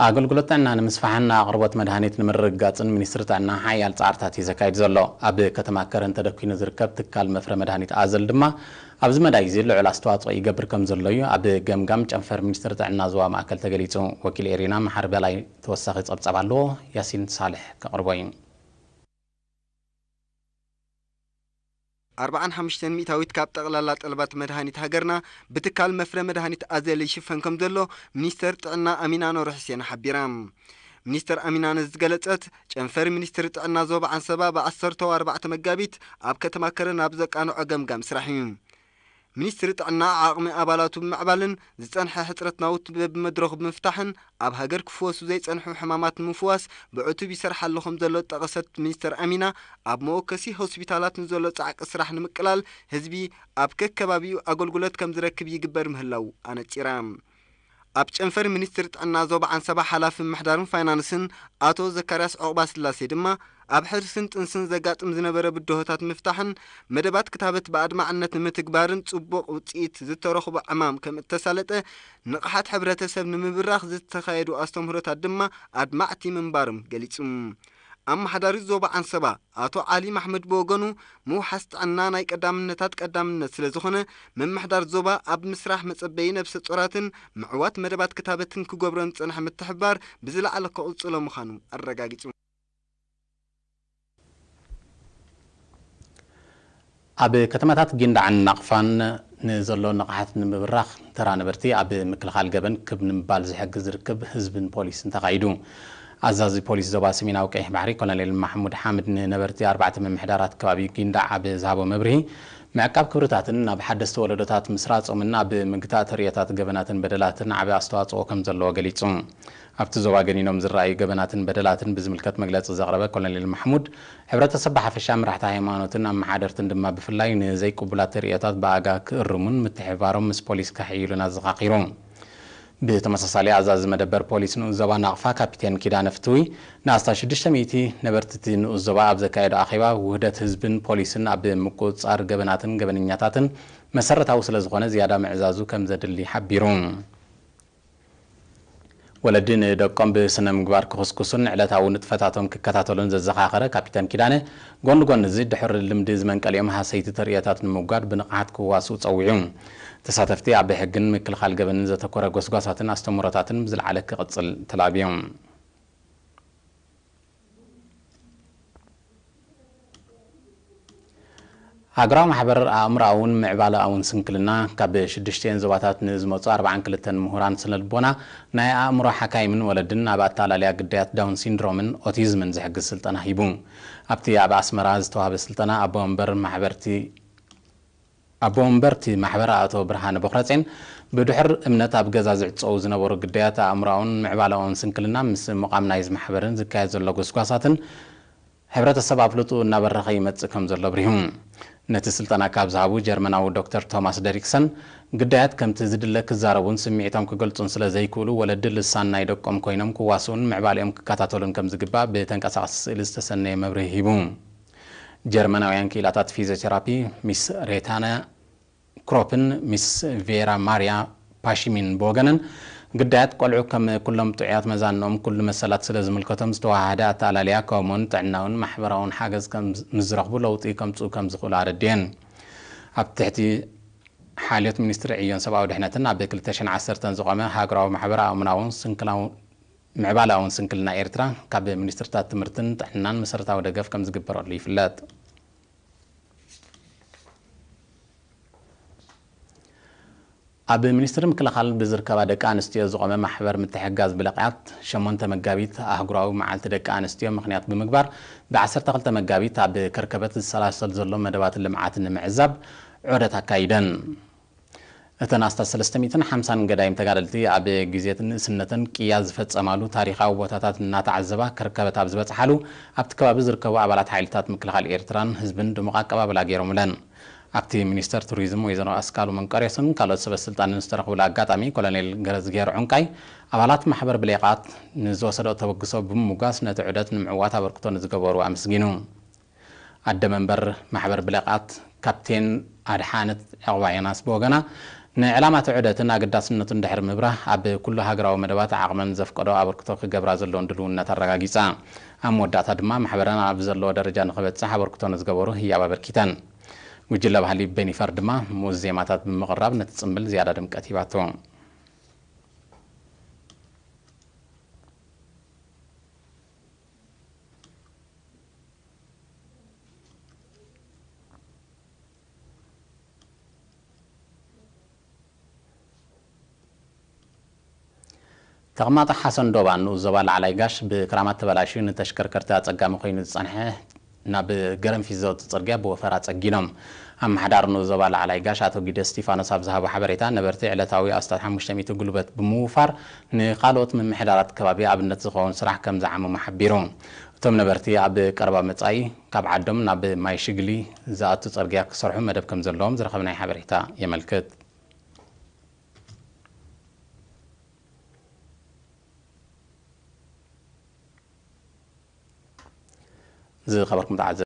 ኣገልግሎት ጥዕና ንምስፋሕን ኣቕርቦት መድሃኒት ንምርግጋጽን ሚኒስትሪ ጥዕና ሓያል ጻዕርታት እዩ ዘካይድ ዘሎ። ኣብ ከተማ ከረን ተደኲኑ ዝርከብ ትካል መፍረ መድሃኒት ኣዘል ድማ ኣብዚ መዳይ እዚ ልዑል ኣስተዋጽኦ ይገብር ከም ዘሎ እዩ ኣብ ገምጋም ጨንፈር ሚኒስትሪ ጥዕና ዞባ ማእከል ተገሊጹ። ወኪል ኤሪና መሓሪ በላይ ተወሳኺ ጸብጻብ ኣለዎ፣ ያሲን ሳልሕ ከቕርቦ እዩ። ኣርባዓን ሓሙሽተን ሚእታዊት ካብ ጠቕላላ ጠለባት መድሃኒት ሃገርና ብትካል መፍረ መድሃኒት ኣዘል ይሽፈን ከም ዘሎ ሚኒስተር ጥዕና ኣሚና ኖር ሕሴን ሓቢራ። ሚኒስተር ኣሚና ነዚ ዝገለጸት ጨንፈር ሚኒስትሪ ጥዕና ዞባ ዓንሰባ ብዓሰርተ ኣርባዕተ መጋቢት ኣብ ከተማ ከረን ኣብ ዘቃንዖ ገምጋም ስራሕ እዩ። ሚኒስትሪ ጥዕና ዓቕሚ ኣባላቱ ብምዕባልን ዝጸንሐ ሕጽረት ናውቲ በብመድረኹ ብምፍታሕን ኣብ ሃገር ክፍወሱ ዘይጸንሑ ሕማማት ንምፍዋስ ብዕቱብ ይሰርሕ ኣሎ ከም ዘሎ ጠቐሰት ሚኒስተር ኣሚና፣ ኣብ መወከሲ ሆስፒታላት ንዘሎ ጻዕቂ ስራሕ ንምቅላል ህዝቢ ኣብ ከከባቢኡ ኣገልግሎት ከም ዝረክብ ይግበር ምህላው ኣነጺራ። ኣብ ጨንፈር ሚኒስትሪ ጥዕና ዞባ ዓንሰባ ሓላፊ ምምሕዳርን ፋይናንስን ኣቶ ዘካርያስ ዑቕባስላሴ ድማ ኣብ ሕርስን ጥንስን ዘጋጥም ዝነበረ ብድሆታት ምፍታሕን መደባት ክታበት ብኣድማዕነት ንምትግባርን ጽቡቕ ውጽኢት ዝተረኽቦ ዕማም ከም እተሳለጠ ንቕሓት ሕብረተሰብ ንምብራኽ ዝተኻየዱ ኣስተምህሮታት ድማ ኣድማዕቲ ምንባርም ገሊጹ። ኣመሓዳሪ ዞባ ዓንሰባ ኣቶ ዓሊ ማሕመድ ብወገኑ ምውሓስ ጥዕና ናይ ቀዳምነታት ቀዳምነት ስለ ዝኾነ ምምሕዳር ዞባ ኣብ ምስራሕ መጸበዪ ነብሰ ጾራትን ምዕዋት መደባት ክታበትን ክገብሮን ዝጸንሐ ምትሕብባር ብዝለዓለ ክቕጽሎ ምዃኑ ኣረጋጊጹ። ኣብ ከተማታት ጊንዳዕን ናቕፋን ንዘሎ ንቕሓት ንምብራኽ ተራ ነበርቲ ኣብ ምክልኻል ገበን ክብ ንምባል ዝሕግዝ ርክብ ህዝብን ፖሊስን ተኻይዱ። ኣዛዚ ፖሊስ ዞባ ሰሜናዊ ቀይሕ ባሕሪ ኮሎኔል ማሕሙድ ሓምድ ንነበርቲ ኣርባዕተ ምምሕዳራት ከባቢ ጊንዳዕ ኣብ ዝሃቦ መብርሂ፣ ምዕቃብ ክብርታትን ናብ ሓደስቲ ወለዶታት ምስራጾምን ኣብ ምግታእ ተርእዮታት ገበናትን በደላትን ዓቢ ኣስተዋጽኦ ከም ዘለዎ ገሊጹ። ኣብቲ ዞባ ገኒኖም ዝረኣዩ ገበናትን በደላትን ብዝምልከት መግለጺ ዘቕረበ ኮሎኔል ማሕሙድ፣ ሕብረተሰብ ብሓፈሻ፣ መራሕቲ ሃይማኖትን ኣመሓደርትን ድማ ብፍላይ ንዘይቅቡላት ተርእዮታት ብኣጋ ክእርሙን ምትሕብባሮም ምስ ፖሊስ ከሕይሉን ኣዘኻኺሩ። ብተመሳሳሊ፣ ኣዛዚ መደበር ፖሊስ ንኡስ ዞባ ናቕፋ ካፒቴን ኪዳነ ፍትዊ ንኣስታት ሽዱሽተ ሚእቲ ነበርቲ እቲ ንኡስ ዞባ ኣብ ዘካየዶ ኣኼባ፣ ውህደት ህዝብን ፖሊስን ኣብ ምቁጽጻር ገበናትን ገበነኛታትን መሰረታዊ ስለ ዝኾነ ዝያዳ ምዕዛዙ ከም ዘድሊ ሓቢሩ። ወለዲ ንደቆም ብስነ ምግባር ክኹስኩሱን ዕለታዊ ንጥፈታቶም ክከታተሉን ዘዘኻኸረ ካፒተን ኪዳነ፣ ጎኒ ጎኒ እዚ ድሕሪ ልምዲ ዝመንቀሊኦም ሃሰይቲ ተርእዮታት ንምውጋድ ብንቕሓት ክዋስኡ ጸዊዑ። ተሳተፍቲ ኣብ ሕግን ምክልኻል ገበንን ዘተኮረ ጎስጓሳትን ኣስተምህሮታትን ብዝለዓለ ክቕጽል ተላብዮም። ሃገራዊ ማሕበር ኣእምሮኣውን ምዕባለኣውን ስንክልና፣ ካብ ሽዱሽተን ዞባታት ንዝመጹ ኣርባዓን ክልተን ምሁራን ስነልቦና፣ ናይ ኣእምሮ ሓካይምን ወለድን ኣብ ኣተኣላልያ ግዳያት ዳውን ሲንድሮምን ኦቲዝምን ዝሕግዝ ስልጠና ሂቡ። ኣብቲ ኣብ ኣስመራ ዝተዋህበ ስልጠና፣ ኣቦ ወንበር ማሕበርቲ ኣቦ ወንበርቲ ማሕበር ኣቶ ብርሃነ ቦኽረጼን፣ ብድሕር እምነት ኣብ ገዛ ዝዕጸዉ ዝነበሩ ግዳያት ኣእምሮኣውን ምዕባለኣውን ስንክልና ምስ ምቋም ናይዚ ማሕበርን ዝካየድ ዘሎ ጎስጓሳትን፣ ሕብረተሰብ ኣፍልጥኡ እናበረኸ ይመጽእ ከም ዘሎ ኣብሪሁ። ነቲ ስልጠና ካብ ዝሃቡ ጀርመናዊ ዶክተር ቶማስ ደሪክሰን፣ ግዳያት ከምቲ ዝድለ ክዛረቡን ስምዒቶም ክገልጹን ስለ ዘይክእሉ፣ ወለዲ ልሳን ናይ ደቆም ኮይኖም ክዋስኡን ምዕባለኦም ክከታተሉን ከም ዝግባእ ብተንቀሳቓሲ ስእሊ ዝተሰነየ መብርሂ ሂቡ። ጀርመናውያን ክኢላታት ፊዚዮቴራፒ ሚስ ሬታና ክሮፕን ሚስ ቬራ ማርያ ፓሽሚን ብወገነን፣ ግዳያት ቆልዑ ከም ኩሎም ጥዑያት መዛንኦም ኩሉ መሰላት ስለ ዝምልከቶም፣ ዝተወሃሃደ ኣተኣላልያ ከምኡውን ጥዕናውን ማሕበራውን ሓገዝ ከም ምስ ዝረኽቡ ለውጢ ከምጽኡ ከም ዝኽእሉ ኣረድየን። ኣብ ትሕቲ ሓልዮት ሚኒስትሪ ዕዮን ሰብኣዊ ድሕነትን ኣብ ክልተ ሽሕን ዓሰርተን ዝቖመ ሃገራዊ ማሕበር ኣእምናውን ስንክላው-፣ ምዕባለኣውን ስንክልና ኤርትራ ካብ ሚኒስትርታት ትምህርትን ጥዕናን መሰረታዊ ደገፍ ከም ዝግበረሉ ይፍለጥ። ኣብ ሚኒስትሪ ምክልኻል ብዝርከባ ደቂ ኣንስትዮ ዝቖመ ማሕበር ምትሕግጋዝ ብልቓት፣ ሸሞንተ መጋቢት ኣህጉራዊ መዓልቲ ደቂ ኣንስትዮ ምኽንያት ብምግባር፣ ብ ዓሰርተ ክልተ መጋቢት ኣብ ከርከበት ዝሰላሰል ዘሎ መደባት ልምዓት ንምዕዛብ ዑደት ኣካይደን። እተን ኣስታት ሰለስተ ሚእትን ሓምሳን ገዳይም ተጋደልቲ፣ ኣብ ግዜ ንእስነተን ቅያ ዝፈጸማሉ ታሪኻዊ ቦታታት እናተዓዘባ ከርከበት ኣብ ዝበጽሓሉ፣ ኣብቲ ከባቢ ዝርከቡ ኣባላት ሓይልታት ምክልኻል ኤርትራን ህዝብን ድሙቕ ኣቀባብላ ገይሮምለን። ኣብቲ ሚኒስተር ቱሪዝም ወይዘሮ ኣስካሉ መንቀርዮስን ካልኦት ሰበ ስልጣንን ዝተረኽቡሉ ኣጋጣሚ፣ ኮሎኔል ገረዝግሄር ዑንቃይ፣ ኣባላት ማሕበር ብሌቓት ንዝወሰዶ ተበግሶ ብምምጓስ፣ ነቲ ዑደት ንምዕዋት ኣበርክቶ ንዝገበሩ ኣመስጊኑ። ኣደ መንበር ማሕበር ብሌቓት ካፕቴን ኣድሓነት ዕቑባይ ዮናስ ብወገና፣ ንዕላማቲ ዑደትን ኣገዳስነቱን ድሕሪ ምብራህ፣ ኣብ ኩሉ ሃገራዊ መደባት ዓቕመን ዘፍቀዶ ኣበርክቶ ክገብራ ዘለውን ድልውነት ኣረጋጊጻ። ኣብ መወዳእታ ድማ፣ ማሕበረን ኣብ ዘለዎ ደረጃ ንኽበጽሕ ኣበርክቶ ንዝገበሩ ህያብ ኣበርኪተን። ጉጅለ ባህሊ ቤኒፈር ድማ፣ ምኡዝ ዜማታት ብምቕራብ፣ ነቲ ጽምብል ዝያዳ ድምቀት ሂባቶ። ተቕማጥ ሓሰን ዶባ ንኡስ ዞባ ላዕላይ ጋሽ ብክራማት ተበላሽዩ ንተሽከርከርቲ ኣጸጋሚ ኮይኑ ዝጸንሐ ናብ ገረንፊት ዘውጽእ ጽርግያ ብወፈራ ጸጊኖም። ኣመሓዳሪ ንኡስ ዞባ ላዕላይ ጋሽ ኣቶ ጊደ እስቲፋኖስ ኣብ ዝሃቦ ሓበሬታ፣ ነበርቲ ዕለታዊ ኣስታት ሓሙሽተ ሚእቲ ጉልበት ብምውፋር ንኻልኦት ምምሕዳራት ከባቢ ኣብነት ዝኸውን ስራሕ ከም ዝዓመሙ ሓቢሩ። እቶም ነበርቲ ኣብ ቀረባ መጻኢ ካብ ዓዶም ናብ ማይ ሽግሊ ዝኣቱ ጽርግያ ክሰርሑ መደብ ከም ዘለዎም ዝረኸብናዮ ሓበሬታ የመልክት። ዝኸበርኩም ተዓዘብቲ፣